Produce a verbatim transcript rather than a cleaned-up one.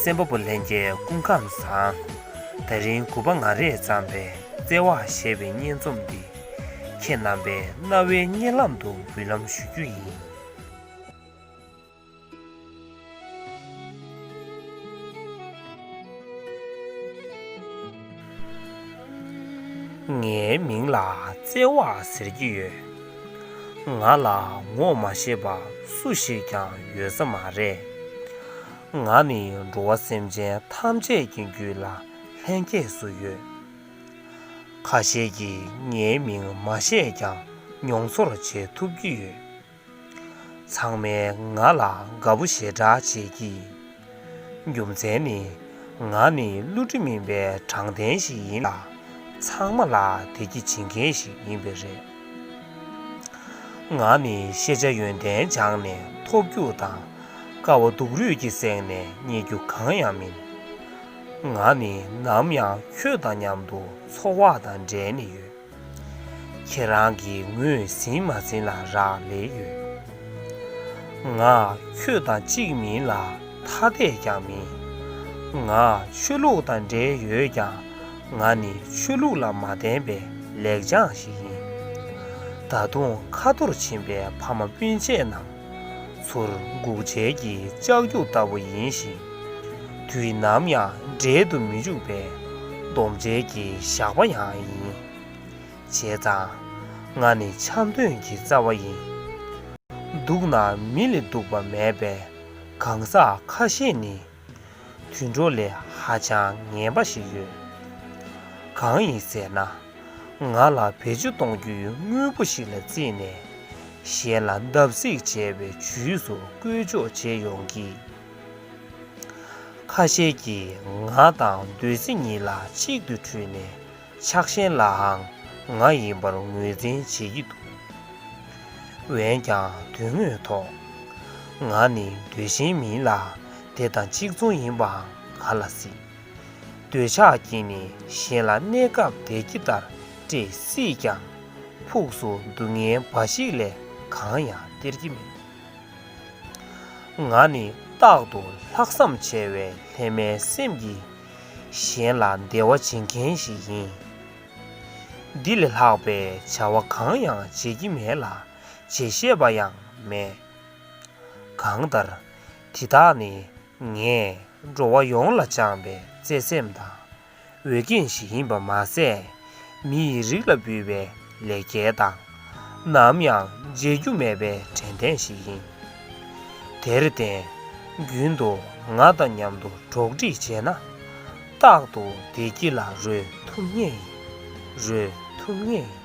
སེམས་པ་པོ་ལྷན་རྒྱས་སྐུ་ཁམས་བཟང་། དེ་རིང་གུས་པ་ང་རས་བརྩམས་པའི་བརྩེ་བ་ཞེས་པའི་སྙན་རྩོམ་འདི་ཁྱེད་རྣམ་པའི་རྣ་བའི་སྙན་ལམ་དུ་འབུལ་ལམ་ཞུ་རྒྱུ་ཡིན། ངའི་མིང་ལ་བརྩེ་བ་ཟེར་གྱི་ཡོད། ང་ལ་ངོ་མ་ཤེས་པ་སུ་ཞིག་ཀྱང་ཡོད་ས་མ་རེད། ང་ནི་འགྲོ་བ་སེམས་ཅན་ཐམས་ཅད་ཀྱི་རྒྱུད་ལ་ལྷན་སྐྱེས་སུ་ཡོད། ཁ་ཤས་ཀྱིས་ངའི་མིང་མ་ཤེས་ཀྱང་མྱོང་ཚོར་བྱེད་ཐུབ་ཀྱི་ཡོད། ཚང་མས་ང་ལ་དགའ་པོ་ཞེ་དྲག་བྱེད་ཀྱི། རྒྱུ་མཚན་ནི། ང་ནི་བསླུ་བྲིད་མིན་པའི་དྲང་བདེན་ཞིག་ཡིན་ལ། ཚང་མ་ལ་བདེ་སྐྱིད་བྱེད་མཁན་ཞིག་ཡིན་པས་རེད། ང་ནི་ཤེས་བྱ་ཡོན་ཏན་སྦྱངས་ནས་ཐོབ་རྒྱུ་དང་། དཀའ་བ་སྡུག་རུས་ཀྱི་གསེང་ནས་རྙེད་རྒྱུ་གང་ཡང་མིན། ང་ནི་ནམ་ཡང་ཁྱོད་དང་མཉམ་དུ་འཚོ་བ་དང་འབྲེལ་ནས་ཡོད། ཁྱེད་རང་གིས་ངོས་ཟིན་མ་ཟིན་ལ་རག་ལས་ཡོད། ང་ཁྱོད་དང་གཅིག་མིན་ལ་ཐ་དད་ཀྱང་མིན། ང་ཆོས་ལུགས་དང་འབྲེལ་ཡོད་ཀྱང་། ང་ནི་ཆོས་ལུགས་ལ་མ་བརྟེན་པའི་ལེགས་བྱང་ཞིག་ཡིན། ད་དུང་ཁ་ཐོར་ཕྱིན་པའི་ཕ་མ་སྤུན་མཆེད་རྣམས། ཚུར་འགུག་བྱེད་ཀྱི་ལྕགས་ཀྱུ་ལྟ་བུ་ཡིན་ཞིང་། དུས་ནམ་ཡང་འབྲལ་དུ་མི་འཇུག་པའི་སྡོམ་བྱེད་ཀྱི་ཞགས་པ་ཡང་ཡིན། བྱས་ཙང་། ང་ནི་འཆམ་མཐུན་གྱི་རྩ་བ་ཡིན། སྡུག་ན་མི་ལས་སྡུག་པ་མེད་པའི་གང་ཟག་ཁ་ཤས་ནི། དུད་འགྲོ་ལས་ཧ་ཅང་ངན་པ་ཞིག་ཡོད། གང་ཡིན་ཟེར་ན། ང་ལ་བེད་སྤྱོད་གཏོང་རྒྱུའི་དངོས་པོ་ཞིག་ལ་བརྩིས་ནས། གཞན་ལ་བརྡབ་གསིག་བྱས་པའི་ཇུས་སུ་བཀོལ་སྤྱོད་བྱེད་ཡོང་གི། ཁ་ཤས་ཀྱིས་ང་དང་འདོད་སྲེད་གཉིས་ལ་གཅིག་ཏུ་འཁྲུལ་ནས། ཆགས་ཞེན་ལའང་ང་ཡིན་པར་ངོས་འཛིན་བྱེད་ཀྱི་འདུག་འོན་ཀྱང་དོན་དངོས་ཐོག་ང་ནི་འདོད་ཞེན་མིན་ལ་དེ་དང་གཅིག་མཚུངས་ཡིན་པའང་ག་ལ་སྲིད། འདོད་ཆགས་ཀྱིས་ནི་གཞན་ལ་གནས་སྐབས་བདེ་སྐྱིད་ལྟར་སྤྲད་སྲིད་ཀྱང་། ཕུགས་སུ་སྡུག་བསྔལ་འབའ་ཞིག་ལས་གང་ཡང་སྟེར་གྱི་མེད། ང་ནི་རྟག་ཏུ་ལྷག་བསམ་ཆེ་བའི་ལྷད་མའི་སེམས་ཀྱིས་གཞན་ལ་བདེ་བ་སྦྱིན་མཁན་ཞིག་ཡིན། འདི་ལས་ལྷག་པའི་བྱ་བ་གང་ཡང་བྱེད་ཀྱི་མེད་ལ། བྱེད་ཤེས་པ་ཡང་མེད། གང་ལྟར། དེ་དག་ནི་ངས་འགྲོ་བ་ཡོངས་ལ་བཅངས་པའི་བརྩེ་སེམས་དང་། འོས་འགན་ཞིག་ཡིན་པ་མ་ཟད། མི་ཡི་རིགས་ལ་འབུལ་བའི་ལེགས་སྐྱེས་དང་། ནམ་ཡང་བརྗེད་རྒྱུ་མེད་པའི་དྲན་རྟེན་ཞིག་ཡིན། དེར་བརྟེན། རྒྱུན་དུ་ང་དང་མཉམ་དུ་འགྲོགས་འདྲིས་བྱས་ན། རྟག་ཏུ་བདེ་སྐྱིད་ལ་རོལ་ཐུབ་ངེས་ཡིན། རོལ་ཐུབ་ངེས་ཡིན།